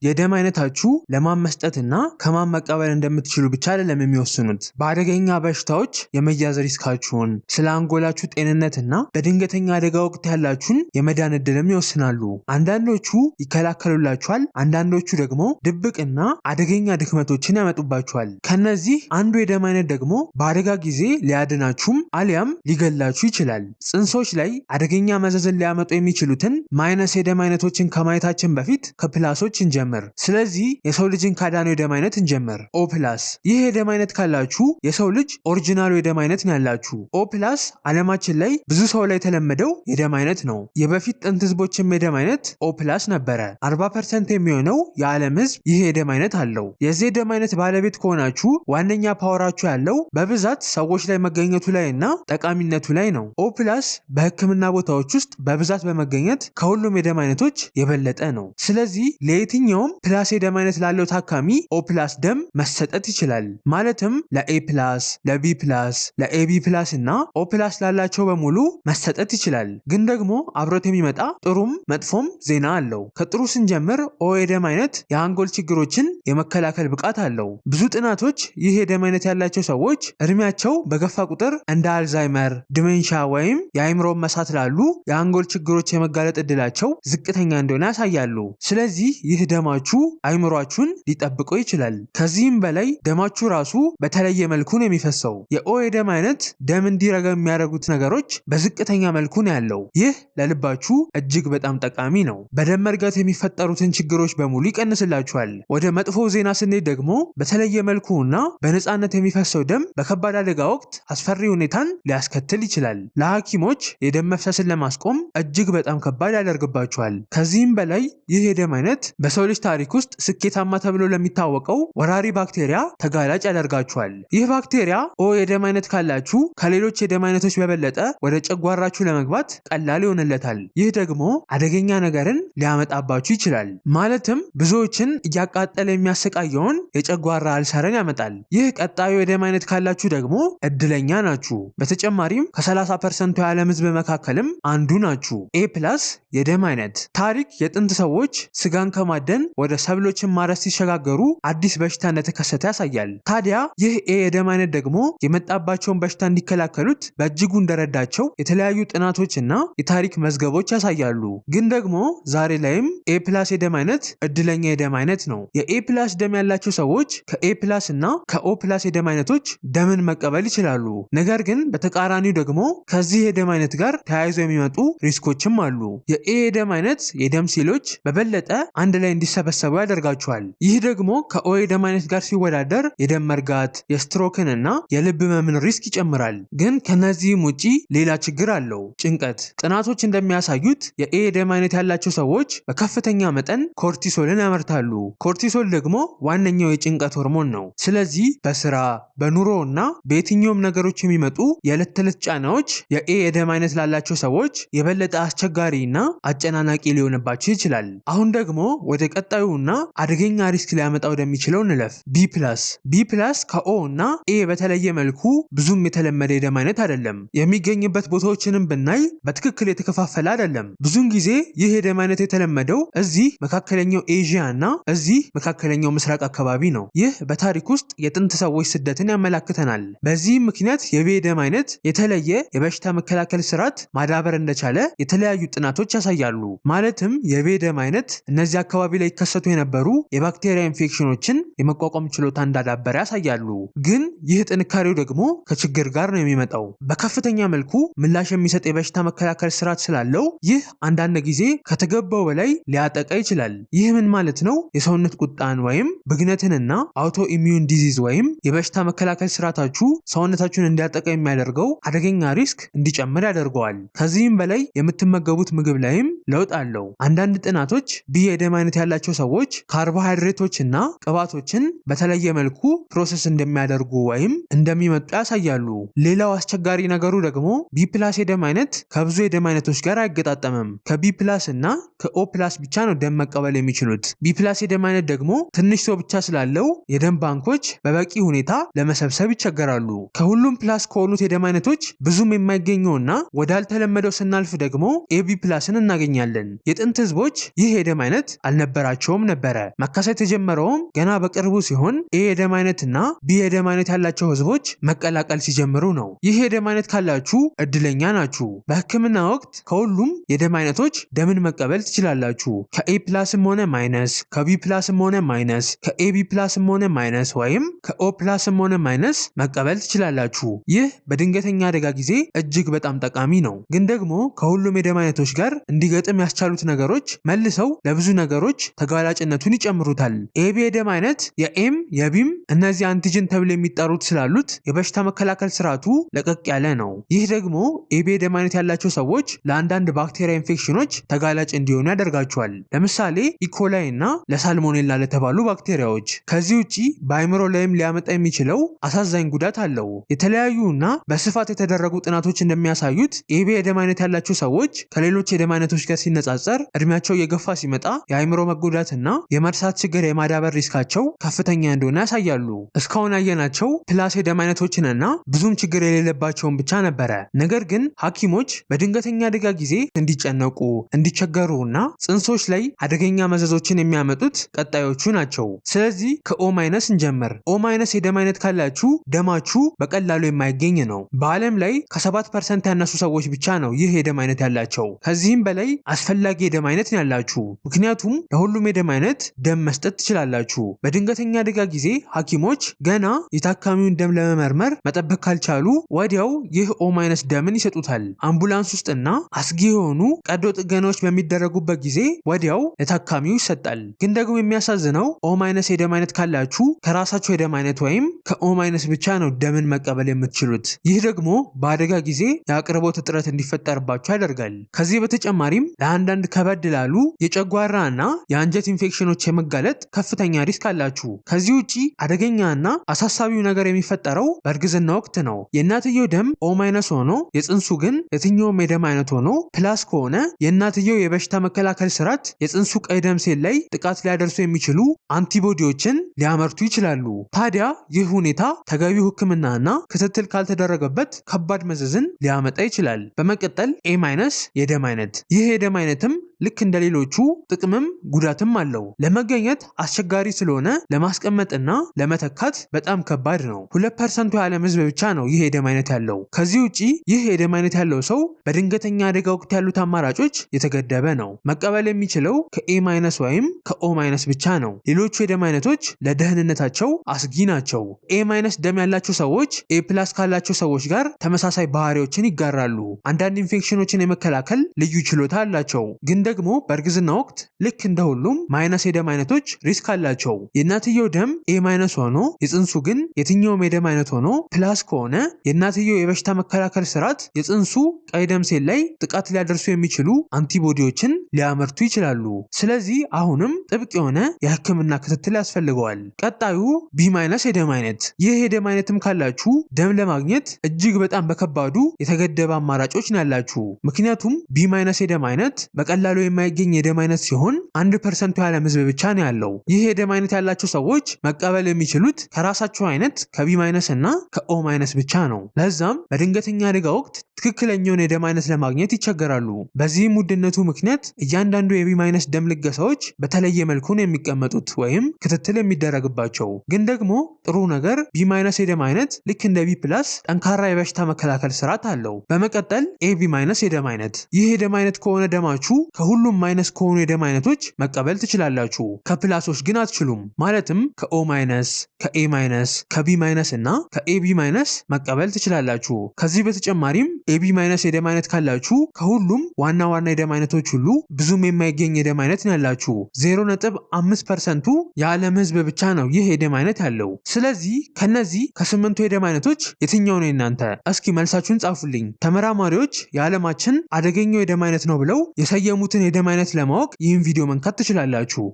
የደም አይነታችሁ ለማን መስጠትና ከማን መቀበል እንደምትችሉ ብቻ አይደለም የሚወስኑት። በአደገኛ በሽታዎች የመያዝ risk ኣችሁን፣ ስለ አንጎላችሁ ጤንነትና በድንገተኛ አደጋ ወቅት ያላችሁን የመዳን እድልም ይወስናሉ። አንዳንዶቹ ይከላከሉላችኋል፣ አንዳንዶቹ ደግሞ ድብቅና አደገኛ ድክመቶችን ያመጡባችኋል። ከነዚህ አንዱ የደም አይነት ደግሞ በአደጋ ጊዜ ሊያድናችሁም አሊያም ሊገላችሁ ይችላል። ጽንሶች ላይ አደገኛ መዘዝን ሊያመጡ የሚችሉትን minus የደም አይነቶችን ከማየታችን በፊት ከ plus ኦች እንጀምር። ስለዚህ የሰው ልጅን ካዳነው የደም አይነት እንጀምር። O plus። ይህ የደም አይነት ካላችሁ የሰው ልጅ original ኡ የደም አይነት ነው ያላችሁ። O plus ዓለማችን ላይ ብዙ ሰው ላይ የተለመደው የደም አይነት ነው። የበፊት ጥንት ህዝቦችም የደም አይነት O plus ነበረ። 40% የሚሆነው የዓለም ህዝብ ይህ የደም አይነት አለው። የዚህ የደም አይነት ባለቤት ከሆናችሁ ዋነኛ power ኣችሁ ያለው በብዛት ሰዎች ላይ መገኘቱ ላይ እና ጠቃሚነቱ ላይ ነው። O plus በህክምና ቦታዎች ውስጥ በብዛት በመገኘት ከሁሉም የደም አይነቶች የበለጠ ነው። ስለዚህ ለየትኛውም plus የደም አይነት ላለው ታካሚ O plus ደም መሰጠት ይችላል። ማለትም ለ A plus፣ ለ B plus፣ ለ AB plus እና O plus ላላቸው በሙሉ መሰጠት ይችላል። ግን ደግሞ አብሮት የሚመጣ ጥሩም መጥፎም ዜና አለው። ከጥሩ ስንጀምር O የደም አይነት የአንጎል ችግሮችን የመከላከል ብቃት አለው። ብዙ ጥናቶች ይህ የደም አይነት ያላቸው ሰዎች እድሜያቸው በገፋ ቁጥር እንደ አልዛይመር፣ dementia ወይም የአእምሮ መሳት ላሉ የአንጎል ችግሮች የመጋለጥ እድላቸው ዝቅተኛ እንደሆነ ያሳያሉ። ስለዚህ ይህ ደማችሁ አይምሯችሁን ሊጠብቀው ይችላል። ከዚህም በላይ ደማችሁ ራሱ በተለየ መልኩ ነው የሚፈሰው። የ O የደም አይነት ደም እንዲረጋ የሚያደርጉት ነገሮች በዝቅተኛ መልኩ ነው ያለው። ይህ ለልባችሁ እጅግ በጣም ጠቃሚ ነው። በደም መርጋት የሚፈጠሩትን ችግሮች በሙሉ ይቀንስላችኋል። ወደ መጥፎ ዜና ስንሄድ ደግሞ በተለየ መልኩ እና በነፃነት የሚፈሰው ደም በከባድ አደጋ ወቅት አስፈሪ ሁኔታን ሊያስከትል ይችላል። ለሐኪሞች የደም መፍሰስን ለማስቆም እጅግ በጣም ከባድ ያደርግባቸዋል። ከዚህም በላይ ይህ የደም አይነት በሰው ልጅ ታሪክ ውስጥ ስኬታማ ተብሎ ለሚታወቀው ወራሪ ባክቴሪያ ተጋላጭ ያደርጋችኋል። ይህ ባክቴሪያ O የደም አይነት ካላችሁ ከሌሎች የደም አይነቶች በበለጠ ወደ ጨጓራችሁ ለመግባት ቀላል ይሆንለታል። ይህ ደግሞ አደገኛ ነገርን ሊያመጣባችሁ ይችላል። ማለትም ብዙዎችን እያቃጠለ የሚያሰቃየውን የጨጓራ ulcer ን ያመጣል። ይህ ቀጣዩ የደም አይነት ካላችሁ ደግሞ እድለኛ ናችሁ። በተጨማሪም ከ30% ኡ የዓለም ሕዝብ መካከልም አንዱ ናችሁ። A plus የደም አይነት ታሪክ የጥንት ሰዎች ስጋን ከማደን ወደ ሰብሎችን ማረስ ሲሸጋገሩ አዲስ በሽታ እንደተከሰተ ያሳያል። ታዲያ ይህ A የደም አይነት ደግሞ የመጣባቸውን በሽታ እንዲከላከሉት በእጅጉ እንደረዳቸው የተለያዩ ጥናቶች እና የታሪክ መዝገቦች ያሳያሉ። ግን ደግሞ ዛሬ ላይም A plus የደም አይነት እድለኛ የደም አይነት ነው። የ A plus ደም ያላቸው ሰዎች ከ A plus እና ከ O plus የደም አይነቶች ደምን መቀበል ይችላሉ። ነገር ግን በተቃራኒው ደግሞ ከዚህ የደም አይነት ጋር ተያይዘው የሚመጡ risk ኦችም አሉ። የ A የደም አይነት የደም ሴሎች በበለጠ አንድ ላይ እንዲሰበሰቡ ያደርጋቸዋል። ይህ ደግሞ ከ O የደም አይነት ጋር ሲወዳደር የደም መርጋት፣ የስትሮክን እና የልብ ህመምን risk ይጨምራል። ግን ከነዚህም ውጪ ሌላ ችግር አለው፣ ጭንቀት። ጥናቶች እንደሚያሳዩት የ A የደም አይነት ያላቸው ሰዎች በከፍተኛ መጠን cortisol ን ያመርታሉ። Cortisol ደግሞ ዋነኛው የጭንቀት ሆርሞን ነው። ስለዚህ በስራ፣ በኑሮ እና በየትኛውም ነገሮች የሚመጡ የዕለት ተዕለት ጫናዎች የ A የደም አይነት ላላቸው ሰዎች የበለጠ አስቸጋሪ እና አጨናናቂ ሊሆንባቸው ይችላል። አሁን ደግሞ ወደ ቀጣዩ እና አደገኛ risk ሊያመጣ ወደሚችለው እንለፍ። B plus። B plus ከ O እና A በተለየ መልኩ ብዙም የተለመደ የደም አይነት አይደለም። የሚገኝበት ቦታዎችንም ብናይ በትክክል የተከፋፈለ አይደለም። ብዙውን ጊዜ ይህ የደም አይነት የተለመደው እዚህ መካከለኛው ኤዥያ እና እዚህ መካከለኛው ምስራቅ አካባቢ ነው። ይህ በታሪክ ውስጥ የጥንት ሰዎች ስደትን ያመላክተናል። በዚህም ምክንያት የ B የደም አይነት የተለየ የበሽታ መከላከል ስርዓት ማዳበር እንደቻለ የተለያዩ ጥናቶች ያሳያሉ። ማለትም የ B የደም አይነት እነዚህ አካባቢ ላይ ይከሰቱ የነበሩ የባክቴሪያ ኢንፌክሽኖችን የመቋቋም ችሎታ እንዳዳበረ ያሳያሉ። ግን ይህ ጥንካሬው ደግሞ ከችግር ጋር ነው የሚመጣው። በከፍተኛ መልኩ ምላሽ የሚሰጥ የበሽታ መከላከል ስርዓት ስላለው ይህ አንዳንድ ጊዜ ከተገባው በላይ ሊያጠቃ ይችላል። ይህ ምን ማለት ነው? የሰውነት ቁጣን ወይም ብግነትንና autoimmune disease ወይም የበሽታ መከላከል ስርዓታችሁ ሰውነታችሁን እንዲያጠቃ የሚያደርገው አደገኛ risk እንዲጨምር ያደርገዋል። ከዚህም በላይ የምትመገቡት ምግብ ላይም ለውጥ አለው። አንዳንድ ጥናቶች B የደም አይነት ያላቸው ሰዎች ካርቦሃይድሬቶች እና ቅባቶችን በተለየ መልኩ process እንደሚያደርጉ ወይም እንደሚመጡ ያሳያሉ። ሌላው አስቸጋሪ ነገሩ ደግሞ B plus የደም አይነት ከብዙ የደም አይነቶች ጋር አይገጣጠምም። ከ B plus እና ከ O plus ብቻ ነው ደም መቀበል የሚችሉት። B plus የደም አይነት ደግሞ ትንሽ ሰው ብቻ ስላለው የደም ባንኮች በበቂ ሁኔታ ለመሰብሰብ ይቸገራሉ። ከሁሉም plus ከሆኑት የደም አይነቶች ብዙም የማይገኘውና ወዳልተለመደው ስናልፍ ደግሞ AB plus ን እናገኛለን። የጥንት ህዝቦች ይህ የደም አይነት አልነበራቸውም። አልነበራቸውም ነበረ። መከሰት የጀመረውም ገና በቅርቡ ሲሆን A የደም አይነትና B የደም አይነት ያላቸው ህዝቦች መቀላቀል ሲጀምሩ ነው። ይህ የደም አይነት ካላችሁ እድለኛ ናችሁ። በህክምና ወቅት ከሁሉም የደም አይነቶች ደምን መቀበል ትችላላችሁ። ከ A plus ም ሆነ minus፣ ከ B plus ም ሆነ minus፣ ከ AB plus ም ሆነ minus ወይም ከ O plus ም ሆነ minus መቀበል ትችላላችሁ። ይህ በድንገተኛ አደጋ ጊዜ እጅግ በጣም ጠቃሚ ነው። ግን ደግሞ ከሁሉም የደም አይነቶች ጋር እንዲገጥም ያስቻሉት ነገሮች መልሰው ለብዙ ነገሮች ተጋላጭነቱን ይጨምሩታል። AB የደም አይነት የኤም የቢም እነዚህ antigen ተብለው የሚጠሩት ስላሉት የበሽታ መከላከል ስርዓቱ ለቀቅ ያለ ነው። ይህ ደግሞ AB የደም አይነት ያላቸው ሰዎች ለአንዳንድ ባክቴሪያ ኢንፌክሽኖች ተጋላጭ እንዲሆኑ ያደርጋቸዋል። ለምሳሌ E. coli እና ለ Salmonella ለተባሉ ባክቴሪያዎች። ከዚህ ውጪ በአይምሮ ላይም ሊያመጣ የሚችለው አሳዛኝ ጉዳት አለው። የተለያዩ እና በስፋት የተደረጉ ጥናቶች እንደሚያሳዩት AB የደም አይነት ያላቸው ሰዎች ከሌሎች የደም አይነቶች ጋር ሲነጻጸር እድሜያቸው እየገፋ ሲመጣ የአይምሮ መጎዳትና የመርሳት ችግር የማዳበር risk ኣቸው ከፍተኛ እንደሆነ ያሳያሉ። እስካሁን ያየናቸው plus የደም አይነቶችንና ብዙም ችግር የሌለባቸውን ብቻ ነበረ። ነገር ግን ሐኪሞች በድንገተኛ አደጋ ጊዜ እንዲጨነቁ፣ እንዲቸገሩ እና ጽንሶች ላይ አደገኛ መዘዞችን የሚያመጡት ቀጣዮቹ ናቸው። ስለዚህ ከ O minus እንጀምር። O minus የደም አይነት ካላችሁ ደማችሁ በቀላሉ የማይገኝ ነው። በዓለም ላይ ከ7% ያነሱ ሰዎች ብቻ ነው ይህ የደም አይነት ያላቸው። ከዚህም በላይ አስፈላጊ የደም አይነት ነው ያላችሁ። ምክንያቱም ለሁሉም የደም አይነት ደም መስጠት ትችላላችሁ። በድንገተኛ አደጋ ጊዜ ሐኪሞች ገና የታካሚውን ደም ለመመርመር መጠበቅ ካልቻሉ ወዲያው ይህ O minus ደምን ይሰጡታል። አምቡላንስ ውስጥና አስጊ የሆኑ ቀዶ ጥገናዎች በሚደረጉበት ጊዜ ወዲያው ለታካሚው ይሰጣል። ግን ደግሞ የሚያሳዝነው O minus የደም አይነት ካላችሁ ከራሳችሁ የደም አይነት ወይም ከ O minus ብቻ ነው ደምን መቀበል የምትችሉት። ይህ ደግሞ በአደጋ ጊዜ የአቅርቦት እጥረት እንዲፈጠርባችሁ ያደርጋል። ከዚህ በተጨማሪም ለአንዳንድ ከበድ ላሉ የጨጓራ እና የአንጀት ኢንፌክሽኖች የመጋለጥ ከፍተኛ risk አላችሁ። ከዚህ ውጪ አደገኛ እና አሳሳቢው ነገር የሚፈጠረው በእርግዝና ወቅት ነው። የእናትየው ደም O minus ሆኖ የጽንሱ ግን የትኛውም የደም አይነት ሆኖ plus ከሆነ የእናትየው የበሽታ መከላከል ስርዓት የጽንሱ ቀይ ደም ሴል ላይ ጥቃት ሊያደርሱ የሚችሉ antibody ዎችን ሊያመርቱ ይችላሉ። ታዲያ ይህ ሁኔታ ተገቢው ሕክምናና ክትትል ካልተደረገበት ከባድ መዘዝን ሊያመጣ ይችላል። በመቀጠል A minus የደም አይነት። ይህ የደም አይነትም ልክ እንደ ሌሎቹ ጥቅምም ጉዳትም አለው። ለመገኘት አስቸጋሪ ስለሆነ ለማስቀመጥና ለመተካት በጣም ከባድ ነው። 2% ኡ የዓለም ህዝብ ብቻ ነው ይህ የደም አይነት ያለው። ከዚህ ውጪ ይህ የደም አይነት ያለው ሰው በድንገተኛ አደጋ ወቅት ያሉት አማራጮች የተገደበ ነው። መቀበል የሚችለው ከ A minus ወይም ከ O minus ብቻ ነው። ሌሎቹ የደም አይነቶች ለደህንነታቸው አስጊ ናቸው። A minus ደም ያላቸው ሰዎች A plus ካላቸው ሰዎች ጋር ተመሳሳይ ባህሪዎችን ይጋራሉ። አንዳንድ ኢንፌክሽኖችን የመከላከል ልዩ ችሎታ አላቸው። ግን ደግሞ በእርግዝና ወቅት ልክ እንደ ሁሉም minus የደም አይነቶች risk አላቸው። የእናትየው ደም A minus ሆኖ የጽንሱ ግን የትኛውም የደም አይነት ሆኖ plus ከሆነ የእናትየው የበሽታ መከላከል ስርዓት የጽንሱ ቀይ ደም ሴል ላይ ጥቃት ሊያደርሱ የሚችሉ antibody ዎችን ሊያመርቱ ይችላሉ። ስለዚህ አሁንም ጥብቅ የሆነ የሕክምና ክትትል ያስፈልገዋል። ቀጣዩ B minus የደም አይነት። ይህ የደም አይነትም ካላችሁ ደም ለማግኘት እጅግ በጣም በከባዱ የተገደበ አማራጮች ነው ያላችሁ። ምክንያቱም B minus የደም አይነት በቀላሉ የማይገኝ የደም አይነት ሲሆን 1% ኡ የዓለም ህዝብ ብቻ ነው ያለው። ይህ የደም አይነት ያላቸው ሰዎች መቀበል የሚችሉት ከራሳቸው አይነት ከ B minus እና ከ O minus ብቻ ነው። ለዛም በድንገተኛ አደጋ ወቅት ትክክለኛውን የደም አይነት ለማግኘት ይቸገራሉ። በዚህም ውድነቱ ምክንያት እያንዳንዱ የ B minus ደም ልገሳዎች በተለየ መልኩ ነው የሚቀመጡት ወይም ክትትል የሚደረግባቸው። ግን ደግሞ ጥሩ ነገር B minus የደም አይነት ልክ እንደ B plus ጠንካራ የበሽታ መከላከል ስርዓት አለው። በመቀጠል AB minus የደም አይነት። ይህ የደም አይነት ከሆነ ደማችሁ ከሁሉም minus ከሆኑ የደም አይነቶች መቀበል ትችላላችሁ። ከ plus ኦች ግን አትችሉም። ማለትም ከ O minus፣ ከ A minus፣ ከ B minus እና ከ AB minus መቀበል ትችላላችሁ። ከዚህ በተጨማሪም AB minus የደም አይነት ካላችሁ ከሁሉም ዋና ዋና የደም አይነቶች ሁሉ ብዙም የማይገኝ የደም አይነት ነው ያላችሁ። 0.5% ኡ የዓለም ህዝብ ብቻ ነው ይህ የደም አይነት ያለው። ስለዚህ ከነዚህ ከስምንቱ የደም አይነቶች የትኛው ነው የናንተ? እስኪ መልሳችሁን ጻፉልኝ። ተመራማሪዎች የዓለማችን አደገኛው የደም አይነት ነው ብለው የሰየሙትን የደም አይነት ለማወቅ ይህን ቪዲዮ መንካት ትችላላችሁ።